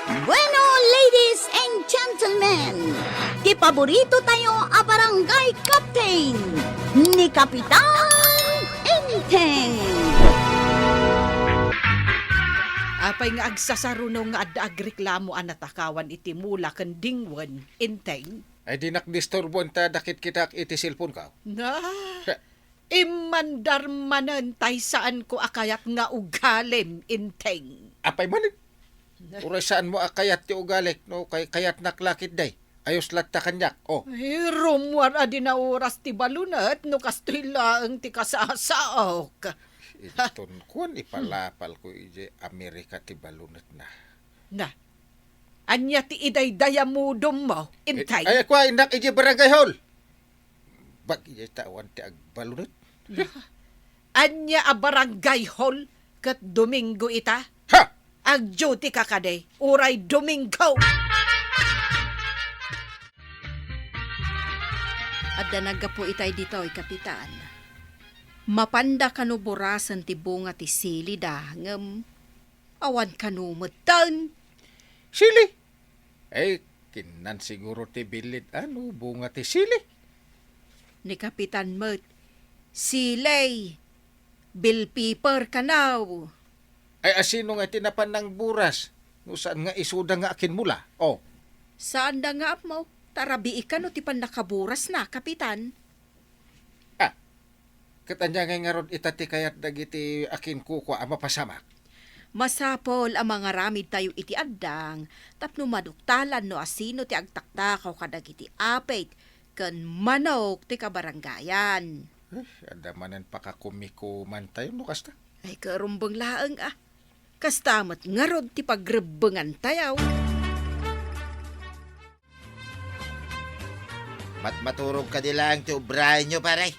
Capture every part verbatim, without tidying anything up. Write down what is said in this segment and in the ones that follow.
Bueno, ladies and gentlemen, ti paborito tayo a barangay captain, ni Kapitan Enteng. Apay nga agsasaruno nga adda agreklamo a natakawan iti mula ken dingwen, Enteng? Ay, dinak disturbo anta dakit kitak iti cellphone ka. Na? Immandar manen tay saanko a kayat nga ugalim, Enteng. Apay manen? Uray saanmo a kayat ti ugalik, no kay kayatnak la ketdi. Ayos latta kaniak, oh. Ay, rummuar a di nauras ti balunet, no kastoy laeng ti kasasaok. Inton kuan, ipalapalko idiay Amerika ti balunetna. Na, ania ti idaydayamudom mo, Enteng? Ay, kua, innak idiay barangay hall. Bag-, ita awan ti agbalunet. Ania a barangay hall ket Domingo ita? Ha! Ag-duty ka kadi, uray Domingo! Adda naggapu itay ditoy, Kapitan. Mapanda kano burasen ti bunga ti sili da, ngem awan kano metten. Sili? Ay, kinnan siguro ti bilid, ano, bunga ti sili. Ni Kapitan met, sili, bell pepper kanaw. Ay, asino nga ti napan nangburas? No saan nga isuda nga akinmula? Oh. Saan da nga ammo? Tarabii kano ti pannakaburasna, Kapitan. Ah, ket ania ngay ngarud ita ti kayat dagiti akinkukua a mapasamak? Masapul a mangaramid tayo iti addang tapno maduktalan no asino ti agtaktakaw kadagiti apit ken manok ti kabarangayan. Eh, adda manen pakakumikuman tayo no kasta. Ay, karumbeng laeng a. Kasta met ngarud ti pagrebbengan tayo. Mat-, maturog kadi laeng ti ubraenyo, pare?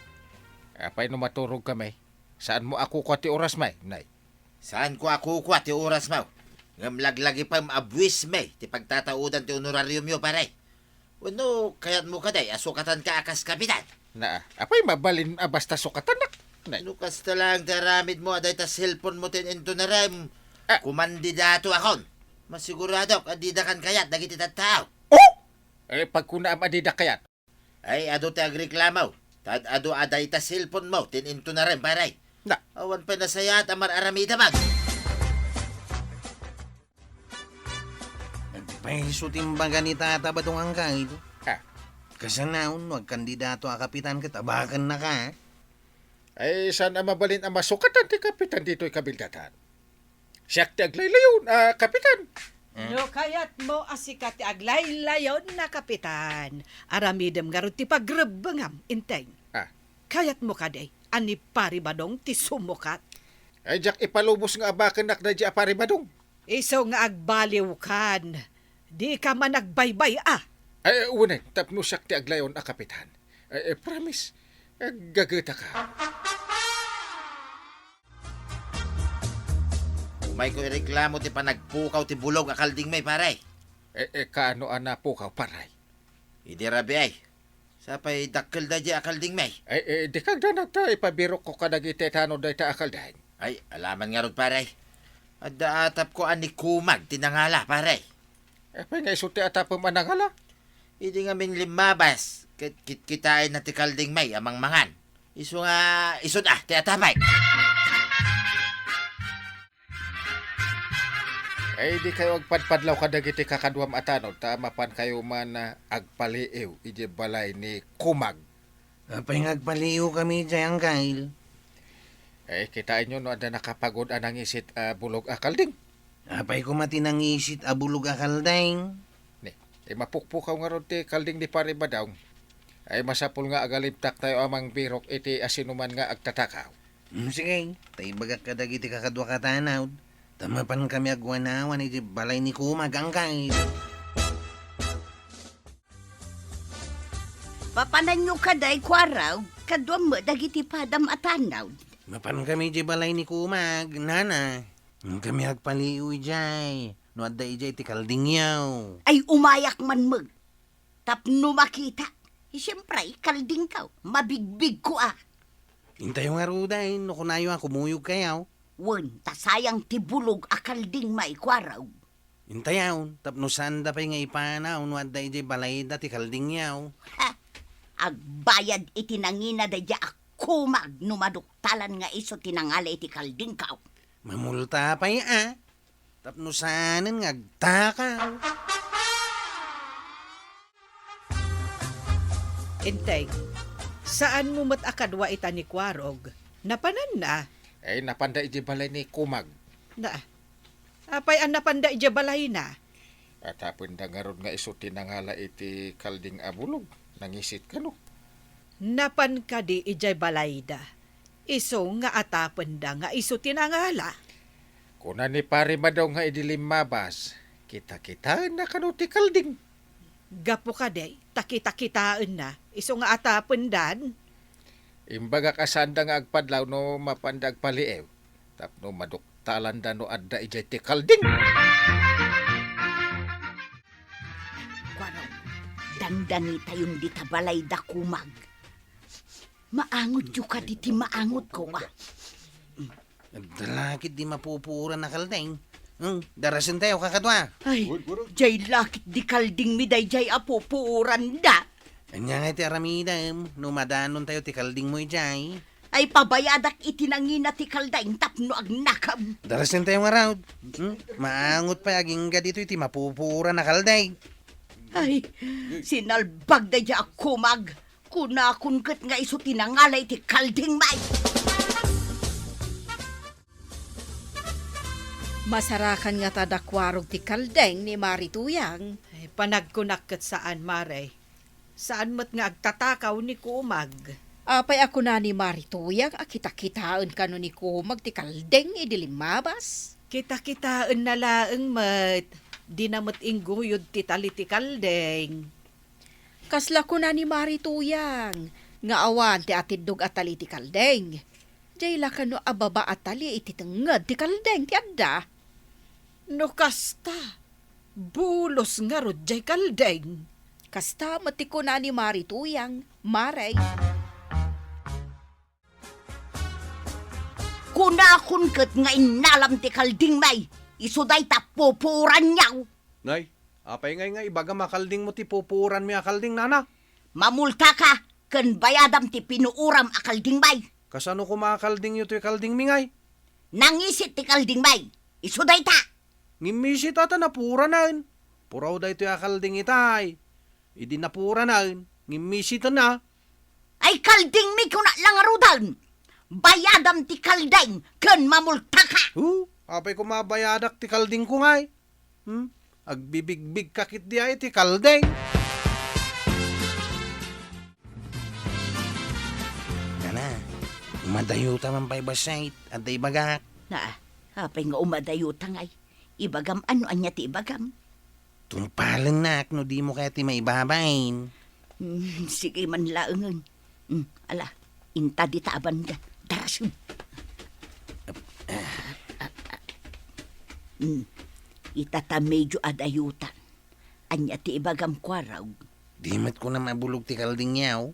Apay no maturog kami? Saanmo a kukua ti orasmi, nay? Saanko a kukua ti orasmo. Ngem laglagipem a buismi ti pagtataudan ti honorariumyo, pare. Wenno, kayatmo kadi a sukatanka a kas kapitan? Na, apay mabalin a basta sukatanak, nay? No kasta laeng ti aramidmo a dayta cellphonemo ti in-intonarem, ah, kumandidato akon. Masiguradok a didakan kayat dagiti tattao. Oh! Eh, pagkunaam a didak kayat? Ay, adu ti agreklamo. Tad-adu a dayta cellphonemo ti in-intonarem, pare. Na. Awan pay nasayaat a mar-aramidem. Nagpaiso ti imbaga ni Tata Badong, anggayo. Ah. Kasanaon no agkandidato a kapitan ket abakennaka, ha? Ay, saan a mabalin a masukatan ti kapitan ditoy kabildatan? Siak ti aglaylayon a kapitan. Hmm. No kayatmo a sika ti aglaylayon a kapitan, aramidem ngarud ti pagrebbengam, Enteng. Ah. Kayatmo kadi a ni Pari Badong ti sumukat? Ay, diak ipalubos nga abakennak daydiay a Pari Badong. Isu nga agbaliwkan, dika managbaybay-a. Ay, wen, tapno siak ti aglayon a kapitan. Ay, eh, promise, eh, gagetaka. Umayko ireklamo ti panagpukaw ti bulog a kaldingmi, pare. Eh, eh, kaano a napukaw, pare? Idi rabii, sapay dakkel daydiay a kaldingmi. Eh, eh, dika agdanag ta ipabirokko kadagiti tanod dayta a kalding. Ay, alaman ngarud, pare. Adda atapko a ni Kumag ti nangala, pare. Apay nga isu ti atapem a nangala? Idi ngamin limmabas, ket kitkitaenna ti kaldingmi a mangmangan. Isu nga, isu da ti atapek. Ay, dikayo agpadpadlaw kadagiti kakaduam a tanod, ta mapankayo man, ah, agpaliiw idiay balay ni Kumag. Apay nga agpaliiwkami idiay, anggayo? Eh, kitaenyo no adda nakapagod a nangisit a bulog a kalding. Apay koma ti nangisit a bulog a kalding? Ni, eh, mapukpukaw ngarud ti kalding ni Pari Badong. Ay, masapul nga agalibtak tayo a mangbirok iti asinoman nga agtatakaw. Hmm, sige, ta ibagak kadagiti kakaduak a tanod, ta mapankami agwanawan iti balay ni Kumag, anggayo. Papananyo kadi, Kuarog, kaduam met dagiti padam a tanod. Mapankami iti balay ni Kumag, nana. Kami agpaliiw idiay, no adda idiay ti kaldingyo. Ay, umayak man met. Tapno makitak, siyempre, kaldingko, mabigbigko a. Intayo ngaruden, no kunayo a kumuyogkayo. Wen, ta sayang ti bulog a kaldingmi, Kuarog. Intayaw, tapno saanda pay nga ipanaw no adda idiay balayda ti kaldingyaw. Ha! Agbayad iti nangina daydiay a kumag no maduktalan nga isu ti nangala iti kaldingko. Mamulta pay a, tapno saanen nga agtakaw. Enteng, saanmo met a kadua ita ni Kuarog. Napananna? Ay, napanda idiay balay ni Kumag. Na, apay a napanda idiay balayna? Atapenda ngarud nga isu ti nangala iti kalding a bulog. Nangisit kano? Napan kadi idiay balayda? Isu nga atapenda nga isu ti nangala. Kuna ni Pari Madaw nga idi limmabas, kita-kitaenna kano ti kalding. Gapu kadi, ta kita-kitaenna, isu nga atapendan. Imbagak a saanda nga agpadlaw no mapanda agpaliiw, tapno maduktalanda no adda idiay ti kalding. Kuano, dandanitayon dita balayda, Kumag. Maangotyo kadi ti maangotko, a. Adda lakit di mapupuoran a kalding. Hmm, darasentayo, kakadua. Ay, diay lakit di kaldingmi daydiay a pupuoranda. Ania ngay ti aramidem no madanontayo ti kaldingmo idiay? Ay, pabayadak iti nangina ti kalding tapno agnakem. Darasentayo ngarud. Hmm? Maangot pay agingga ditoy ti mapupuoran a kalding. Ay, sinalbag daydiay a Kumag. Kunakon ket nga isu ti nangala iti kaldingmi. Masarakan ngata da Kuarog ti kalding ni Mari Tuyang. Ay, panagkunak ket saan, Mare. Saan met nga agtatakaw ni Kumag. Apay a kuna ni Mari Tuyang a kita-kitaen kano ni Kumag ti kalding idi limmabas? Kita-kitaenna laeng met. Dina met ingguyod ti tali ti kalding. Kasla kuna ni Mari Tuyang nga awan ti atiddog a tali ti kalding. Diay la kano a baba a tali iti tengnged ti kalding ti adda. No kasta, bulos ngarud diay kalding. Kasta met ti kuna ni Mari Tuyang, Mare. Kunakon ket nga innalam ti kaldingmi, isu dayta pupuoranyo. Nay, apay ngay nga ibagam a kaldingmo ti pupuoranmi a kalding, nana? Mamultaka ken bayadam ti pinuoram a kaldingmi. Kasano koma a kaldingyo toy kaldingmi, ngay? Nangisit ti kaldingmi, isu dayta. Ngimmisit a ta napuoranen. Puraw daytoy a kalding itay. Idi napuoranen, ngimmisitenna. Ay kaldingmi kuna la ngaruden. Bayadam ti kalding ken mamultaka. Hu, apay koma bayadak ti kaldingko ngay? Hmm? Agbibigbigka ketdi a iti kalding. Nana, umadayuta man pay bassit, adda ibagak. Na, apay nga umadayuta ngay? Ibagam no ania ti ibagam. Tungpalennak no dimo kayat ti maibabain. Hmm, sige man laengen. Hmm, ala, inta dita a banda. Darasem. Hmm, ita ta medyo adayutan. Ania ti ibagam, Kuarog? Di met kunam a bulog ti kaldingyaw?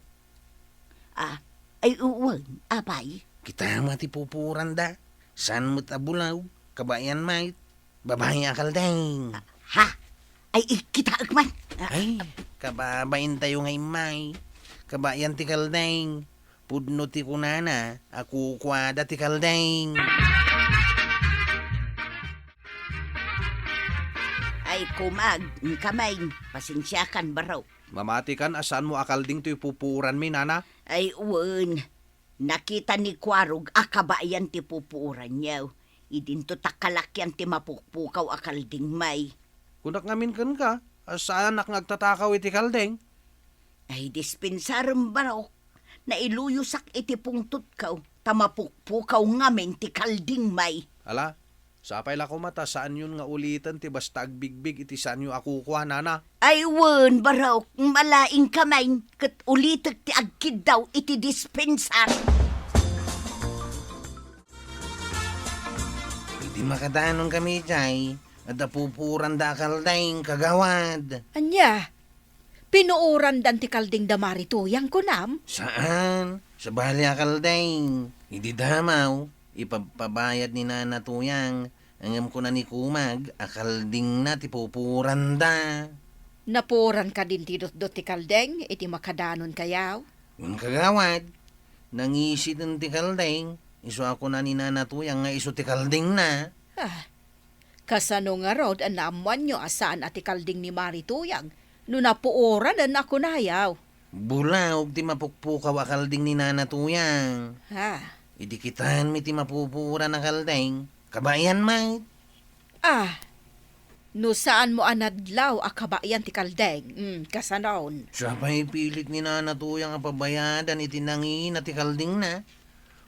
Ah, ay, wen, apay? Kitam a ti pupuoranda. Saan met a bulog, kabayan met. Babai a kalding. Ah, ha? Ay, ikkitaek man. Ah, ay, kababaintayo nga immay. Kabayan ti kalding. Pudno ti kunana a kukuada ti kalding. Ay, Kumag, kamay, pasensiakan, baro. Mamatikan a saanmo a kalding toy pupuoranmi, nana? Ay, wen. Nakita ni Kuarog a kabayan ti pupuoranyo. Idinto ta kalakian ti mapukpukaw a kaldingmi. Kunak ngamin kenka, a saanak nga agtatakaw iti kalding? Ay, dispensarem, barok. Nailuyosak iti pungtotko, ta mapukpukaw ngamin ti kaldingmi. Ala, sapay la koma ta saanyon nga uliten ti basta agbigbig iti saanyo a kukua, nana. Ay wen, barok, malaingka man, ket ulitek ti agkiddaw iti dispensar. Idi makadanon kami idiay, adda pupuoranda a kalding, kagawad. Ania? Pinuorandan ti kalding da Mari Tuyang, kunam? Saan. Sabali a kalding. Idi damaw, ipabpabayad ni Nana Tuyang Ngem kuna ni Kumag a kaldingna ti pupuranda. Napuran kadin ti dutdut ti kalding iti makadanonkayaw? Wen, kagawad, nangisiten ti kalding, isu a kuna ni Nana Tuyang nga isu ti kaldingna. Ah, kasano ngarud a naammoanyo a saan a ti kalding ni Mari Tuyang no napuoranen a kunayaw? Bulaog ti mapukpukaw a kalding ni Nana Tuyang. Ha? Idi kitaenmi ti mapupuoran a kalding, kabaean met. Ah, no saanmo a nadlaw a kabaean ti kalding, mm, kasanon? Siya pay pilit ni Nana Tuyang a pabayadan iti nangina ti kaldingna.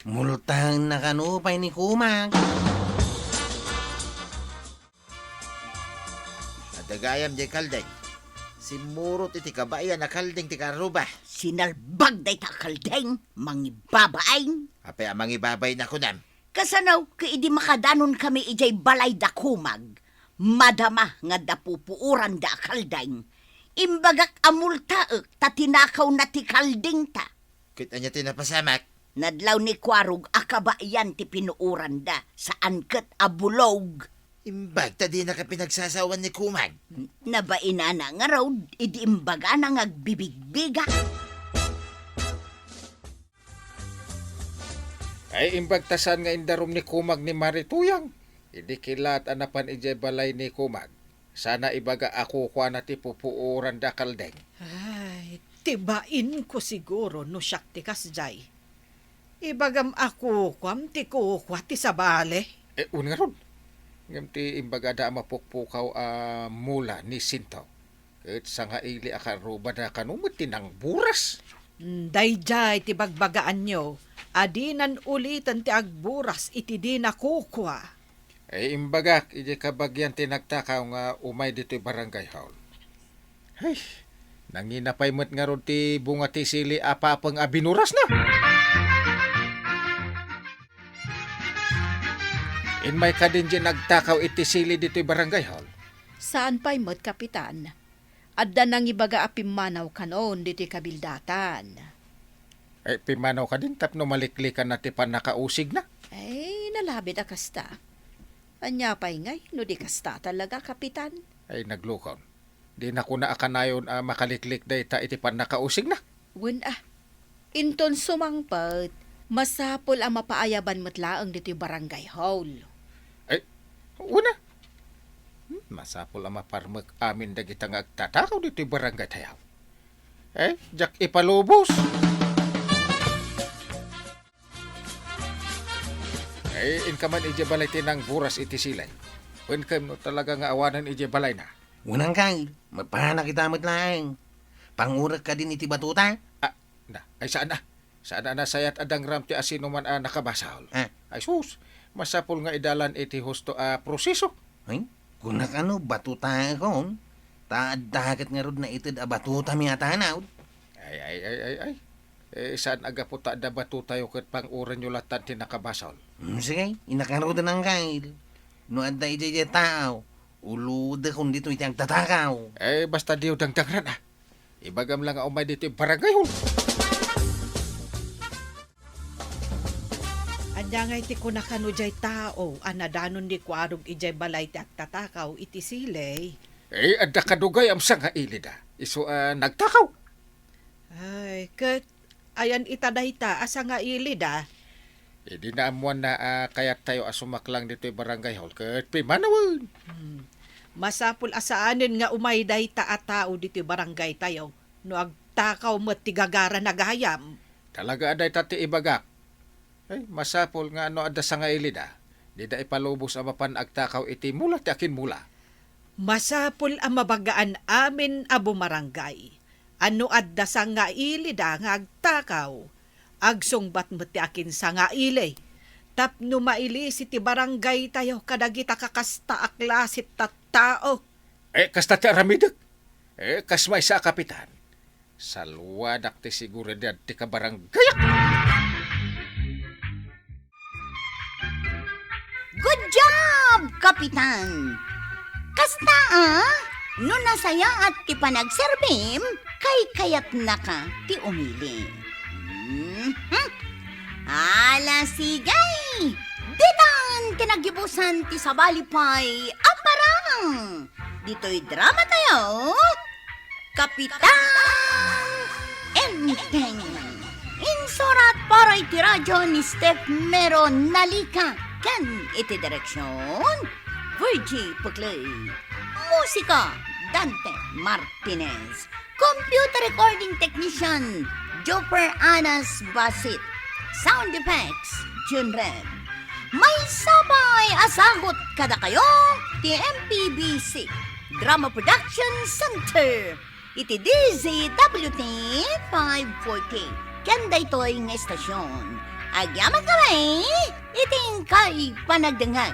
Multaenna kano pay ni Kumag. Adda gayam diay kalding. Simmurot iti kabaean a kalding ti karuba. Sinalbag dayta a kalding, mangibabain. Apay a mangibabain a kunam? Kasano ket idi makadanonkami idiay balay da Kumag, madama nga adda pupuoranda a kalding, imbagak a multaek ta tinakawna ti kaldingta. Ket ania ti napasamak? Nadlaw ni Kuarog a kabaean ti pinuoranda, saan ket a bulog. Imbag ta dinaka pinagsasawan ni Kumag. Nabainana ngarud idi imbagana nga agbibigbiga. Ay, imbag ta saan nga indarum ni Kumag ni Mari Tuyang. Idi kilaat a napan idiay balay ni Kumag, saan a ibaga a kukuana ti pupuoranda a kalding. Ay, ti bainko siguro no siak ti kasdiay. Ibagam a kukuam ti kukua ti sabali. Eh, wen ngarud. Ngem ti imbagada a mapukpukaw a mula ni Sinto. Ket sangaili a karrubada kano met ti nangburas. Mm, daydiay ti bagbagaanyo a dinan uliten ti agburas iti dina kukua. Ay, imbagak idiay kabagian ti nagtakaw nga umay ditoy barangay hall. Ay, nangina pay met ngarud ti bunga ti sili a papeng a binurasna. Imay kadin diay nagtakaw iti sili ditoy barangay hall? Saan pay met, Kapitan. Adda nangibaga a pimmanaw kanon ditoy kabildatan. Eh, pimmanaw kadin tapno maliklikanna ti pannakausigna? Ay, nalabit a kasta. Ania pay ngay no di kasta talaga, Kapitan? Ay, naglukon. Di na kuna a kanayon a makaliklik dayta iti pannakausigna. Wen a, inton sumangpet, masapul a mapaayaban met laeng ditoy barangay hall. Ay, wen a. Hmm, masapul a maparmek amin dagita nga agtatakaw ditoy barangay tayo. Eh, diak ipalubos. Ay, inka man idiay balay ti nangburas iti silay. Wen ken no talaga nga awanen idiay balayna. Wen a, Angkel, mapanak ita met laeng. Pangurek kadin iti batuta? Ah, na, ay saan a. Saan a nasayat a dangram ti asinoman a nakabasol. Ah. Ay sus, masapul nga idalan iti husto a proseso. Ay, kunak ano, batutaekon. Ta adda ket ngarud naited a batutami a tanaw. Ay, ay, ay, ay, ay. Eh, saan a gapu ta adda batutayo ket pang-urenyo latan ti nakabasol? Hmm, sige, inakarudan, Angkel. No adda idiay tao, ulodekon ditoy ti agtatakaw. Eh, basta diyo dangdangran, ah. Ibagam lang nga umay ditoy barangay hall. Ania ngay ti kuna kano diay tao a nadanon ni Kuarog idiay balay ti agtatakaw iti silay? Eh, adda kadugay a sangailid a. Isu a nagtakaw. Ay, ket ayan ita dayta a sangailid a? Idi naammoanna a kayattayo a sumaklang ditoy barangay hall, ket pimmanawen. Hmm. Masapul a saanen nga umay dayta a tao ditoy barangay tayo no agtakaw met ti gagarana gayam. Talaga a dayta ti ibagak. Ay, masapul nga no adda sangailid a, dida ipalubos a mapan agtakaw iti mula ti akinmula. Masapul a mabagaan amin a bumarangay a no adda sangailid a nga agtakaw, agsungbat met ti akinsangaili, tapno mailisi ti barangay tayo kadagita kakasta a klase ti tattao. Eh, kasta ti aramidek. Eh, kas maysa a kapitan, saluanak ti seguridad ti kabaranggayak. Good job, Kapitan! Kasta a, no nasayaat ti panagserbim, kaykayatnaka ti umili. Mhm. Ala, sige! Ditan ken naggibusan ti sabali pay a parang. Ditoy dramatayo, Kapitan Enteng. Insurat para iti radyo ni Steph Mero Nalica ken iti direksyon, Virgie Puclay. Musika, Dante Martinez. Computer recording technician, Joper Anas Basit. Sound effects, Jun Red. Maysa pay a sagut kadakayo ti M P B C Drama Production Center iti D Z W T five forty. Ken daytoy nga estasyon. Agyamankami iti inkay panagdengngeg.